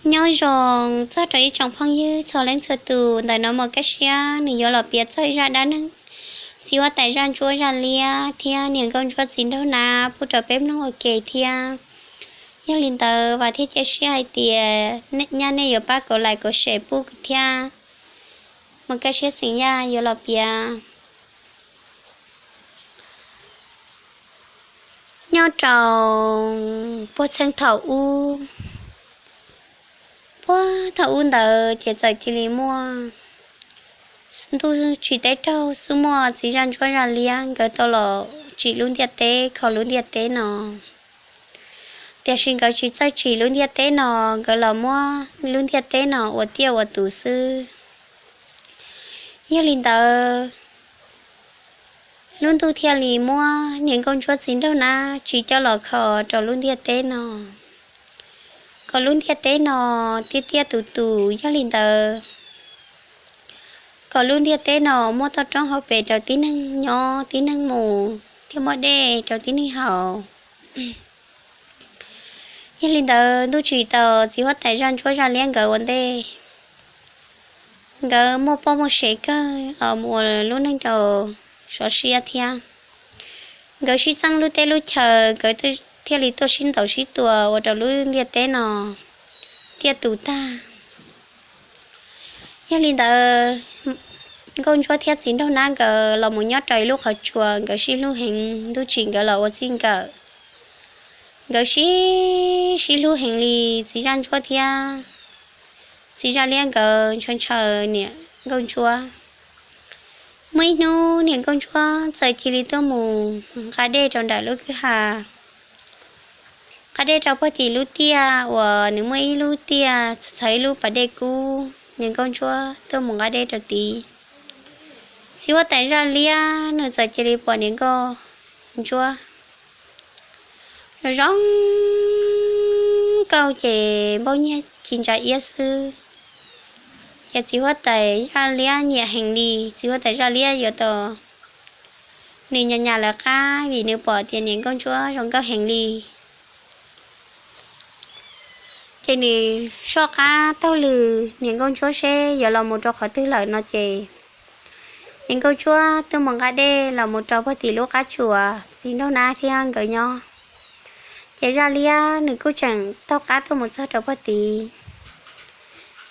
Nyob zoo txog rau ib tsoom phooj ywg txhua leej txhua tus, ntawm no Muas Kaj Siab nws yuav los piav txog ib zaj dab neeg txiv huab tais zaj ntsuab zaj liab thiab niam nkauj ntsuab txiv nraug nab pub rau peb mloog ua ke thiab. Yog li ntawd vam thiab cia siab hais tias nyaj nej yuav pab kauv lais kauv sem pub thiab. Muas Kaj Siab xeem Yaj yuav los piav. Nyob rau puag txheej thaum ub, puag thaum ub ntawd ces txawm cia li muaj ntuj tsim teb raug xub muaj txiv zaj ntsuab zaj liab nkawd tau los tsim lub ntiaj teb, kho lub ntiaj teb no. Tiam sis nkawd tsis txawj tsim lub ntiaj teb no, nkawd los muab lub ntiaj teb no ua tiaj ua tus xwb. Yog li ntawd, lub ntuj thiaj li muab niam nkauj ntsuab txiv nraug nab tsim coj los kho rau lub ntiaj teb no, kom lub ntiaj teb no tiaj tiaj tus tus. Yog li ntawd, kom lub ntiaj teb no muaj toj roob hauv pes rau tib neeg nyob tib neeg mus thiab muaj dej rau tib neeg haus. Yog li ntawd, ntuj tsim tau txiv huab tais zaj ntsuab zaj liab nkawd ua ntej, nkawd muaj poj muaj sev kawg los mus ua lub neej rau sov siab thiab. Nkawd sib txeeb lub teb lub chaw, nkawd thiaj li tuaj sib ntaus sib tua ua rau lub ntiaj teb no tiaj tus tag. Yog li ntawd, nkauj ntsuab thiab txiv nraug nab nkawd los mus nyob rau ib lub qhov tsua, nkawd sib hlub heev, ntuj tsim nkawd los ua txij nkawm. Nkawd sib sib hlub heev li, txiv zaj ntsuab thiab txiv zaj liab nkawd ntshaw ntshaw niam nkauj ntsuab. Muaj ib hnub niam nkauj ntsuab txawm cia li tuaj mus nqa dej rau nram lub kwj ha, nqa dej rau puag tim lub tiaj uas nws muaj ib lub tiaj txhawv ib lub pas dej kub, niam nkauj ntsuab tuaj mus nqa dej rau tid. Txiv huab tais zaj liab nws txawm cia li pom niam nkauj ntsuab zoo zoo nkauj ces npauj nyiag ci ntsa iab xwb. Ces txiv huab tais zaj liab nyiam heev li, txiv huab tais zaj liab yuav tau nws nyas nyas lawv qab vim nws pom tias niam nkauj ntsuab zoo nkauj heev li. Ces nws soj qab taug lw niam nkauj ntsuab seb yuav los mus rau qhov twg lawm no ces niam nkauj ntsuab tuaj mus nqa dej los mus rau puag tim lub qab tsuas txiv nraug nab thiab nkawd nyob. Ces zaj liab nws kuj tseem taug qab tuaj mus txog rau puag tid.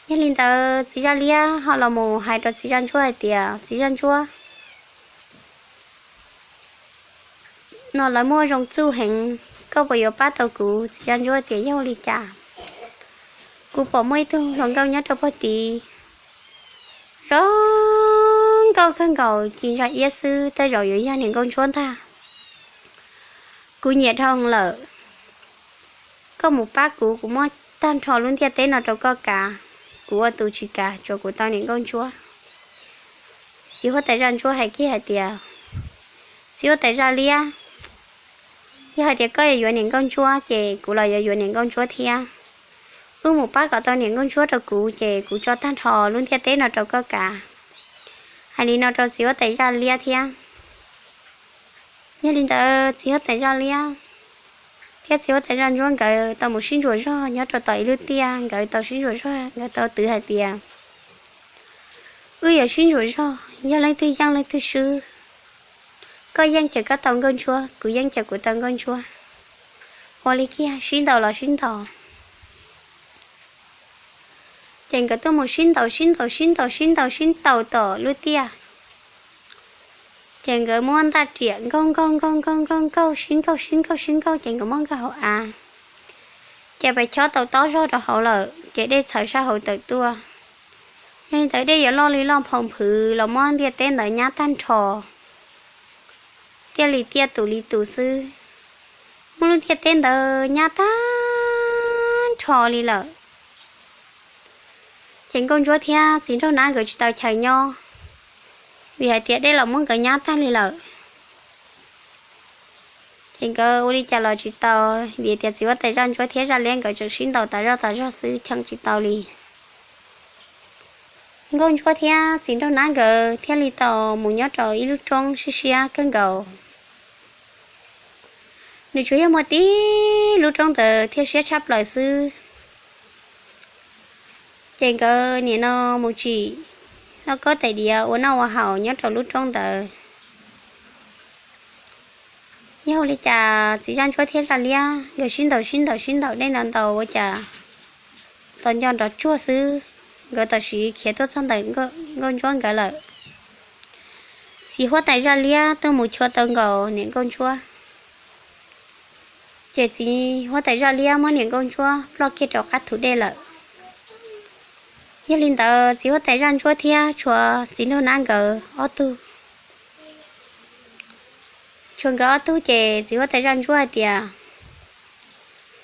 Yog li ntawd, txiv zaj liab ho los mus hais rau txiv zaj ntsuab hais tias, Txiv zaj ntsuab, no lawv muaj zoo txuj heev, koj puas yuav pab tau kuv? Txiv zaj ntsuab tias, Yog ua li cas? Kuv pom muaj ib tug hluas nkauj nyob rau puag tid, zoo nkauj kawg nkaus, ci ntsa iab xwb, tej zaum yuav yog niam nkauj ntsuab ntag. Kuv nyiam dhau lawm. Koj mus pab kuv, kuv muab tag nrho lub ntiaj teb no rau koj kav. Kuv ua tus tsis kav, tsuav kuv tau niam nkauj ntsuab. Txiv huab tais zaj ntsuab hais kiag hais tias, Txiv huab tais zaj liab, yog hais tias koj yuav yuav niam nkauj ntsuab ces kuv los yuav yuav niam nkauj ntsuab thiab. Wb mus pab kom tau niam nkauj ntsuab rau kuv ces kuv tso tag nrho lub ntiaj teb no rau koj kav. Hais li no rau txiv huab tais zaj liab thiab. Yog li ntawd, txiv huab tais zaj liab thiab txiv huab tais zaj ntsuab nkawd tau mus sib ntsuas zog nyob rau tom ib lub tiaj. Nkawd tau sib ntsuas zog, nkawd tau twv hais tias, Wb yuav sib ntsuas zog, yog leej twg yeej leej twg swb. Koj yeej ces koj tau nkauj ntsuab, kuv yeej ces kuv tau nkauj ntsuab. Ua li kiag, sib ntaus los sib ntaus. Ces nkawd tuaj mus sib ntaus sib ntaus sib ntaus sib ntaus sib ntaus tom lub tiaj. Ces nkawd muab ntaj riam nkaug nkaug nkaug nkaug nkaug nkaug, sib nkaug sib nkaug sib nkaug, ces nkawd muab nkaug hauv av. Ces pes chob tau tob zog rau hauv lawm, ces dej txhawv sab hauv tawm tuaj. Yog li ntawd, dej yuav loj li loj nphau nphwv los muab ntiaj teb ntawd nyab tag nrho, tiaj li tiaj tus li tus xwb. Muab lub ntiaj teb ntawd nyab tag nrho li lawm. Ces nkauj ntsuab thiab txiv nraug nab nkawd tsis tau chaw nyob, vim hais tias dej los muab nkawd nyab tag li lawm. Ces nkawd ua li cas los tsis tau, vim tias txiv huab tais zaj ntsuab thiab zaj liab nkawd tseem sib ntaus tas zog tas zog xwb, cheem tsis tau li. Nkauj ntsuab thiab txiv nraug nab nkawd thiaj li tau mus nyob rau ib lub roob siab siab kawg nkaus. Nws tsuas yog muaj tib lub roob ntawd thiaj siab tshaj plaws xwb. Ces nkawd nim no mus tsim lauj kaub tais diav ua noj ua haus nyob rau lub roob ntawd. Yog ua li cas txiv zaj ntsuab thiab zaj liab nkawd sib ntaus sib ntaus sib ntaus dej ntaus ntaus ua cas tos nco nrov tsuag xwb, nkawd tam sim khiav tuaj txog ntawm nkauj ntsuab nkawd lawm. Txiv huab tais zaj liab tuaj mus chua tau nkaus niam nkauj ntsuab, ces txiv huab tais zaj liab muab niam nkauj ntsuab ploj kiag rau qab thum dej lawm. Yog li ntawd txiv huab tais zaj ntsuab thiab tshuav txiv nraug nab nkawd ob tug. Tshuav nkawd ob tug ces txiv huab tais zaj ntsuab hais tias,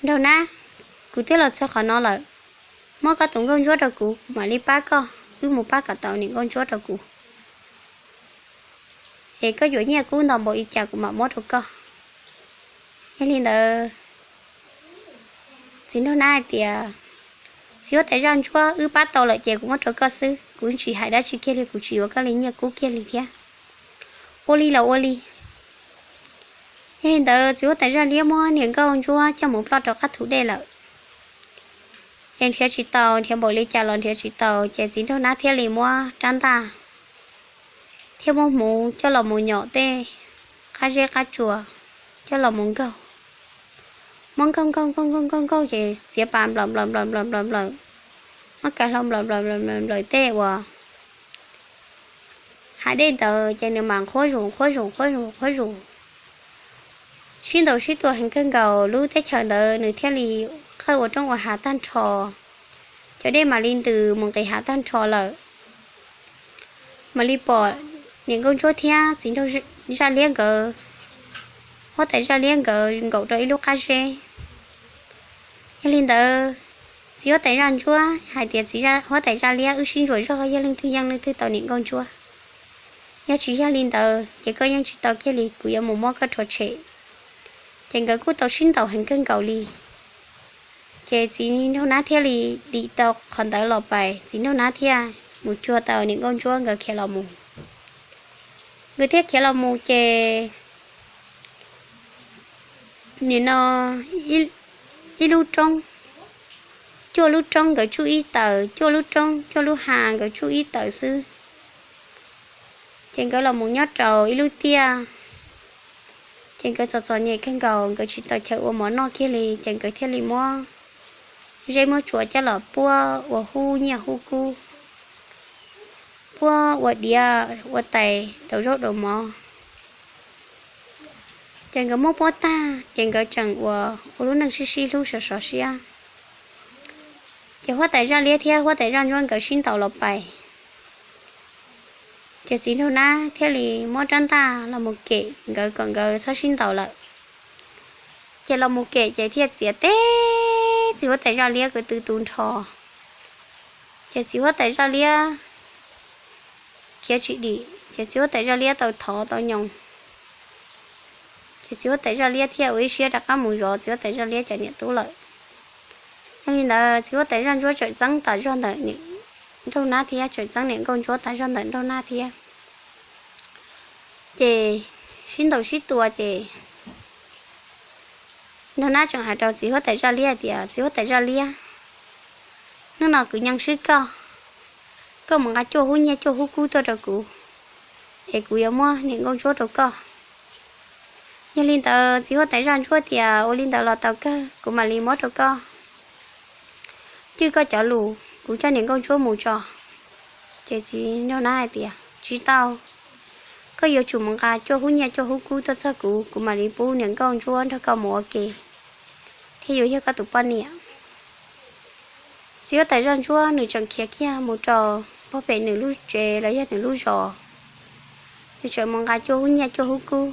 Nraug nab, kuv twb los txog qhov no lawm, muab koj tus nkauj ntsuab rau kuv, kuv mam li pab koj, wb mus pab kom tau niam nkauj ntsuab rau kuv, es koj yuav nyiaj kub ntau npaum li cas kuv mam muab rau koj. Yog li ntawd txiv nraug nab hais tias, Txiv huab tais zaj ntsuab, wb pab tau lawm ces kuv muab rau koj xwb, kuv tsis hais dab tsi kiag li, kuv tsis yuav koj li nyiaj kub kiag li thiab. Ua li los ua li. Yog li ntawd txiv huab tais zaj liab muab niam nkauj ntsuab coj mus ploj rau qab thum dej lawm. Ces nrhiav tsis tau, nrhiav npaum li cas los nrhiav tsis tau, ces txiv nraug nab thiaj li muab rab ntaj thiab muab hmuv coj los mus nyom tej qab zeb qab tsua coj los mus nkaug. Muab nkaug nkaug nkaug nkaug nkaug nkaug ces txiav pas nplaws nplaws nplaws nplaws nplaws nplaws, muab kav hlau nplaws nplaws nplaws nplaws tej uas hav dej ntawd ces nws mam qhuav zus qhuav zus qhuav zus qhuav zus. Sib ntaus sib tua heev kawg nkaus, lub teb chaws ntawd nws thiaj li qawj ua roob ua hav tag nrho. Cov dej mam li ntws mus nqis hav tag nrho lawm. Mam li pom niam nkauj ntsuab thiab txiv nraug zaj liab nkawd, huab tais zaj liab nkawd nkaum rau ib lub qab zeb. Yog li ntawd txiv huab tais zaj ntsuab hais tias, Txiv huab tais zaj liab, wb sib ntsuas zog, yog leej twg yeej leej twg tau niam nkauj ntsuab. Yog tsis yog li ntawd ces koj yeej tsis tau kiag li, kuv yuav mus muab koj rhuav tshem. Ces nkawd kuj tau sib ntaus heev kawg nkaus li. Ces txiv nraug nab thiaj li dim tau qhov ntawd los pais, txiv nraug nab thiaj mus cuag tau niam nkauj ntsuab nkawd khiav los mus. Nkawd thiaj khiav los mus ces nim no ib lub roob, cuaj lub roob nkawd tsuj ib taws, cuaj lub roob cuaj lub hav nkawd tsuj ib taws xwb. Ces nkawd los mus nyob rau ib lub tiaj, ces nkawd txom txom nyem kawg nkaus, nkawd tsis tau chaw ua mov noj kiag li, ces nkawd thiaj li muab zeb muab tsua coj los puab ua hub nyiaj hub kub, puab ua diav ua tais daus zaub daus mov. Ces nkawd muab puab tag ces nkawd tseem ua, ua lub neej sib sib hlub sov sov siab. Ces huab tais zaj liab thiab huab tais zaj ntsuab nkawd sib ntaus los pais, ces txiv nraug nab thiaj li muab rab ntaj los mus kem nkawd kom nkawd txhob sib ntaus lawm. Ces los mus kem ces thiaj txiav teb txiv huab tais zaj liab kwv tw tu nrho. Ces txiv huab tais zaj liab khiav tsis dim, ces txiv huab tais zaj liab tau thov tau nyoos, ces txiv huab tais zaj liab thiaj ua ib siab rov qab mus zov txiv huab tais zaj liab cov niam tub lawm. Yog li ntawd txiv huab tais zaj ntsuab tseem txeeb tas zog ntawm nraug nab thiab, tseem txeeb niam nkauj ntsuab tas zog ntawm nraug nab thiab. Ces sib ntaus sib tua ces nraug nab tseem hais rau txiv huab tais zaj liab tias, Txiv huab tais zaj liab, hnub no kuv nyeej swb koj, koj mus nqa cuaj hub nyiaj cuaj hub kub tuaj rau kuv, es kuv yuav muab niam nkauj ntsuab rau koj. Yog li ntawd txiv huab tais zaj ntsuab tias, Ua li ntawd los tau kawg, kuv mam li muab rau koj. Twb koj cov lus, kuv coj niam nkauj ntsuab mus tso. Ces txiv nraug nab hais tias, Tsis tau, koj yuav tsum mus nqa cuaj hub nyiaj cuaj hub kub tuaj txog kuv, kuv mam li pub niam nkauj ntsuab nrog koj mus ua ke, thiab yuav yog koj tus poj niam. Txiv huab tais zaj ntsuab nws tseem khiav kiag mus rau pog pem nws lub tsev los yog nws lub zos, nws tseem mus nqa cuaj hub nyiaj cuaj hub kub.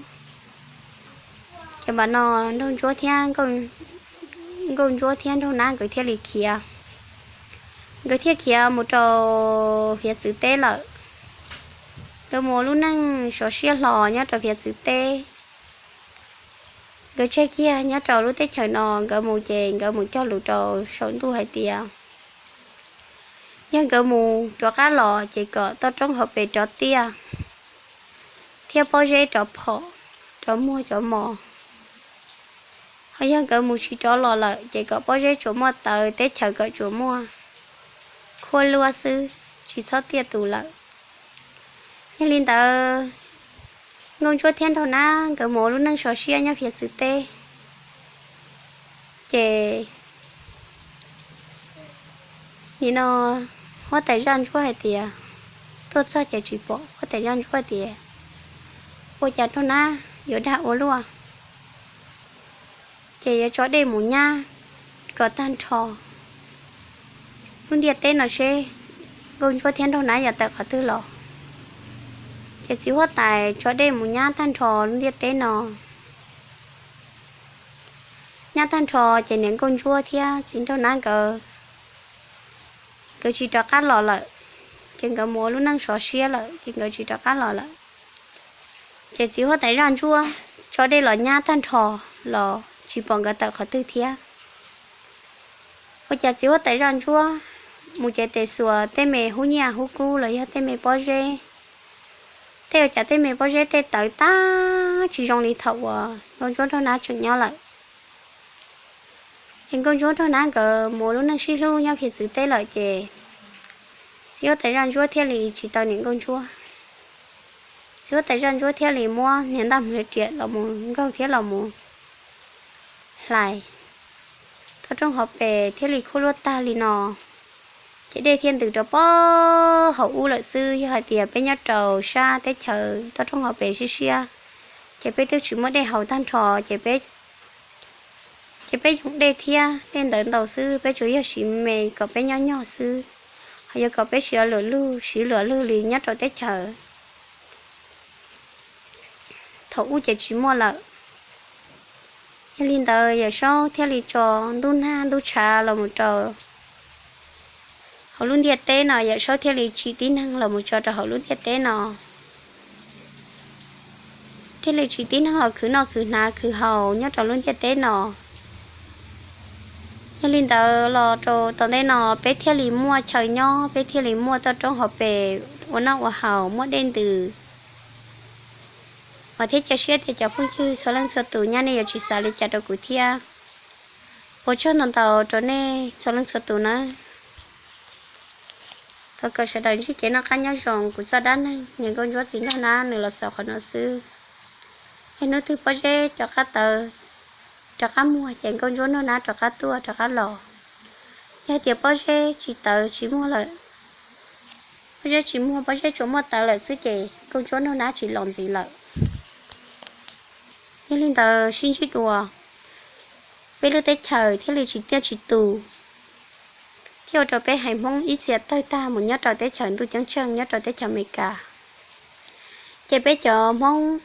Ces npam no nraug ntsuab thiab, nkauj ntsuab thiab nraug nab nkawd thiaj li khiav. Nkawd thiaj khiav mus rau hiav txwv teb lawm. Nkawd mus ua lub neej sov siab hlo nyob rau hiav txwv teb. Nkawd tseg kiag nyob rau lub teb chaws no, nkawd mus ces nkawd mus cog lus rau saum ntuj hais tias, yog nkawd mus rov qab los ces kom toj roob hauv pes rov tiaj, thiab pob zeb rov phom, rov muaj cov mos. Ho yog nkawd mus tsis rov los lawm ces kom pob zeb tsuas muaj tawv, teb chaws kom tsuas muaj ua luaj xwb, tsis txhob tiaj tus lawm. Yog li ntawd, Nkauj Ntsuab thiab Nraug Nab nkawd mus ua lub neej sov siab nyob Phiav Txwv teb. Ces nim no huab tais zaj ntsuab hais tias, tuaj txog ces tsis pom, huab tais zaj ntsuab tias, ua cas Nraug Nab yuav dag ua luaj, ces yuav tso dej mus nyab kom tag nrho lub ntiaj teb no seb Nkauj Ntsuab thiab Nraug Nab yuav tawm qhov twg los. Ces txiv huab tais tso dej mus nyab tag nrho lub ntiaj teb no. Nyab tag nrho ces niam Nkauj Ntsuab thiab txiv Nraug Nab nkawd, nkawd tsis rov qab los lawm. Ces nkawd mus ua lub neej sov siab lawm ces nkawd tsis rov qab los lawm. Ces txiv huab tais zaj ntsuab tso dej los nyab tag nrho los tsis pom nkawd tawm qhov twg thiab. Ua cas txiv huab tais zaj ntsuab mus ces tes xuas tej me hub nyiaj hub kub los yog tej me pob zeb, tej ua cas tej me pob zeb tej tawv tag tsis zoo li thaum uas Nkauj Ntsuab Nraug Nab tseem nyob lawm. Ces Nkauj Ntsuab Nraug Nab nkawd mus ua lub neej sib hlub nyob Phiav Txwv teb lawm ces txiv huab tais zaj ntsuab thiaj li tsis tau niam Nkauj Ntsuab. Txiv huab tais zaj ntsuab thiaj li muab niag ntaj hmab riam los mus nkaug thiab los mus hlais toj roob hauv pes thiaj li khuab luaj tag li no. Ces dej thiaj ntws rau pem hauv ub lawm xwb. Yog hais tias peb nyob rau sab teb chaws toj roob hauv pes siab siab, ces peb twb tsis muaj dej haus tag nrho, ces peb, ces peb yoog dej thiab tej ntawd ntau xwb, peb tsuas yog siv me kom peb nyob nyog xwb, ho yog kom peb siv luam lug, siv luam lug li nyob rau teb chaws thaum ub ces tsis muaj lawm. Yog li ntawd Yawm Saub thiaj li tso ntub nag ntub tshav los mus rau hauv lub ntiaj teb no, Yawm Saub thiaj li tsim tib neeg los mus tso rau hauv lub ntiaj teb no, thiaj li tsim tib neeg los khwv noj khwv hnav khwv haus nyob rau lub ntiaj teb no. Yog li ntawd los rau tom ntej no peb thiaj li muaj chaw nyob, peb thiaj li muaj toj roob hauv pes ua noj ua haus, muaj dej ntws. Vam thiab cia siab tias cov phooj ywg txhua leej txhua tus nyab nej yuav tsis xav li cas rau kuv thiab. Ua tsaug ntau ntau rau nej txhua leej txhua tus nawb. Thov kom sawv daws ntsib kev noj qab nyob zoo. Kuv txoj dab neeg niam Nkauj Ntsuab txiv Nraug Nab nws los xaus qhov no xwb. Yog hnub twg pob zeb rov qab tawv, rov qab muag ces Nkauj Ntsuab Nraug Nab rov qab tuaj rov qab los. Yog hais tias pob zeb tsis tawv tsis muag lawm, pob zeb tsis muag, pob zeb tsuas muaj tawv lawm xwb ces Nkauj Ntsuab Nraug Nab tsis los ntxiv lawm. Yog li ntawd sib ntsib dua, peb lub teb chaws thiaj li tsis tiaj tsis tus, thiaj ua rau peb haiv Hmoob ib txhia tawg tag mus nyob rau teb chaws ntuj ceeb tsheej nyob rau teb chaws Amelikas. Ces peb cov Hmoob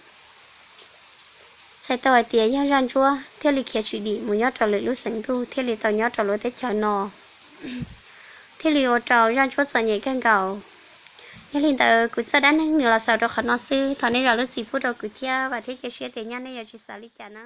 txhais tau hais tias yog zaj ntsuab thiaj li khiav tsis dim mus nyob rau lwm lub xeev ntuj thiaj li tau nyob rau lub teb chaws no, thiaj li ua rau zaj ntsuab txom nyem kawg nkaus. Yog li ntawd kuv txoj dab neeg nws los xaus rau qhov no xwb, thov nej zam lub txim pub rau kuv thiab, vam thiab cia siab tias nyab nej yuav tsis xav li cas na.